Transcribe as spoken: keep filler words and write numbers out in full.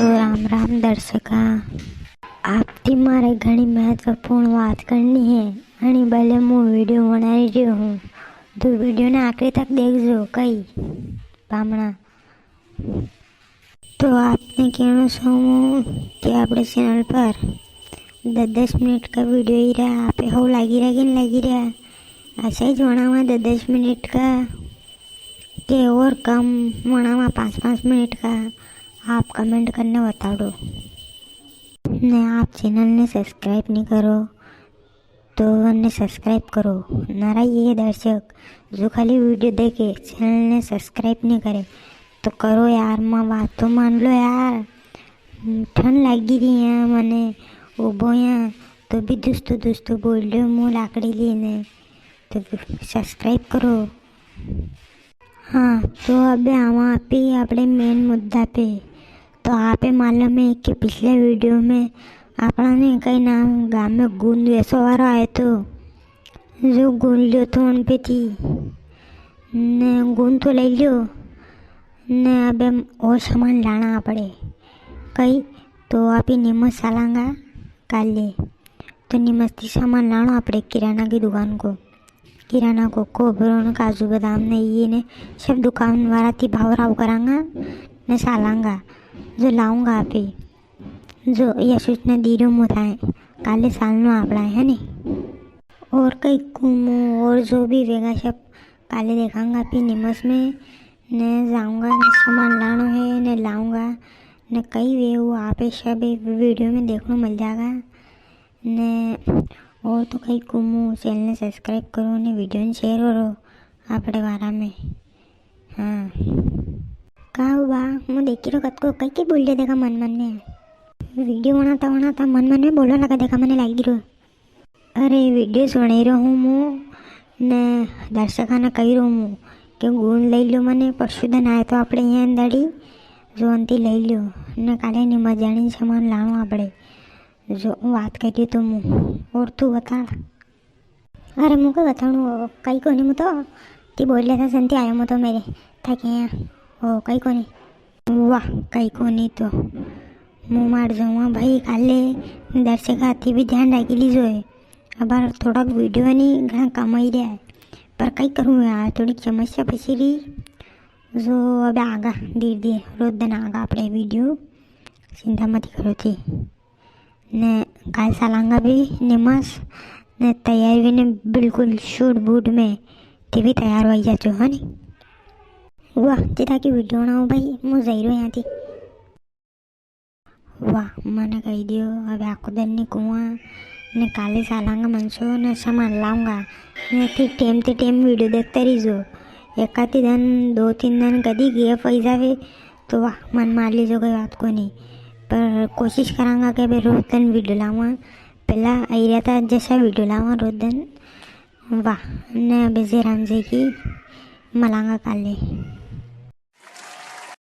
तो राम राम दर्शका, आपती मारे घणी महत्वपूर्ण बात करनी है। अणी बले मु वीडियो बनाई रह्यो हूँ, तो वीडियो ने आखिरी तक देखजो। कई पामणा, तो आपने कहना चाहूँ कि आपणे चैनल पर दस दस मिनट का वीडियो ही रहा, आपे हो लागी रहा कि नहीं लागी रहा? ऐसा ही बनावा दस दस मिनट का, के और कम बनावा पाँच पाँच मिनट का, आप कमेंट करने बताड़ो। ने आप चैनल ने सब्सक्राइब नहीं करो तो उन्हें सब्सक्राइब करो। नारा ये दर्शक जो खाली वीडियो देखे, चैनल ने सब्सक्राइब नहीं करे तो करो यार, माँ बात तो मान लो यार। ठंड लागी रही है मने, उबो यहाँ तो भी दुस्तो दुस्तो बोल रहे हो, मुँह लाकड़ी लेने, तो सब्सक्राइब करो। हाँ, तो अबे आवा आपी आपणे मेन मुद्दा पे। तो आपे मालूम है कि पिछले वीडियो में आपणा ने कई नाम गाम में गूंद वेचवा वारो आयो तो, जो गूंद लियो तो उन पे थी ने गूंद तो ले लियो ने अबे और सामान लाना पड़े। कई तो आपी निमस सालांगा काले। तो निमस थी सामान लाणो आपणे किराना की दुकान को। किराना को खोपरो ने काजू बादाम ने ये ने सब दुकान वाला थी भाव राव करांगा ने सालांगा जो लाऊंगा आपे। जो या सूचना दी रो मु थाए, काले सालनो आपड़ा है, है नी? और कई कुमो और जो भी वेगा सब काले देखांगा आपी निमस में। ने जाऊंगा ने सामान लाणो है ने लाऊंगा ने कई वे वो आपे सब एक वीडियो में देखने मिल जाएगा। ने और तो कई कुमो, चैनल ने सब्सक्राइब करो ने वीडियो ने शेयर करो आपड़े वारा में। हाँ। का हुआ? मु देखी रो कतको कई के बोल रहे देखा मन मन में। वीडियो बनाता बनाता मन मन में बोलवा लगा देखा मने लागी रो। अरे वीडियो सुनाई रो हूँ मु ने दर्शका ने कही रो हूँ कि गूंद ले लो मने परसों दन आए तो आपड़े यहाँ अंदड़ी जो अंती ले लो ने काले निमस जानी सामान लाणो आपड़े। जो बात करी तो मु और तू बता। अरे मु के बताणु, कई कोनी मु तो। ती बोल लेता संती आयो मु तो मेरे थाके यहाँ। ओ कई कोनी। वाह कई कोनी तो। मु मार जाऊँ भाई काले। दर्शका थी भी ध्यान राखी लीजो है। अबार थोड़ा वीडियो नी घणा कम आई रहा है। पर कई करूँ यार, थोड़ी समस्या फंसी रही। जो अबे आगा धीरे धीरे रोज दिन आगा आपड़े वीडियो। चिंता मत करो थी। ने काल सालांगा भी निमस ने तैयार भी ने बिल्कुल सूट बूट में ते भी तैयार हुई जाचो है नी। वाह, ते ताकि वीडियो बनाओ भाई, मु जाई रो यहाँ थी। वाह, मने कही दियो, अबे आखो दन नी कुआ ने काले सालांगा मनसो ने सामान लाऊंगा ने थी टेम ते टेम वीडियो देखता रही जो। एक आधी दन, दो तीन दन कदी गैप होई जावे, तो वाह, मन मार लीजो, कोई बात कोनी। पर कोशिश करांगा कि अबे रोज दन वीडियो लावा। पहला आई रहा था जैसा वीडियो लावा रोज दन। वाह, ने अबे जय राम जी की मलांगा काले।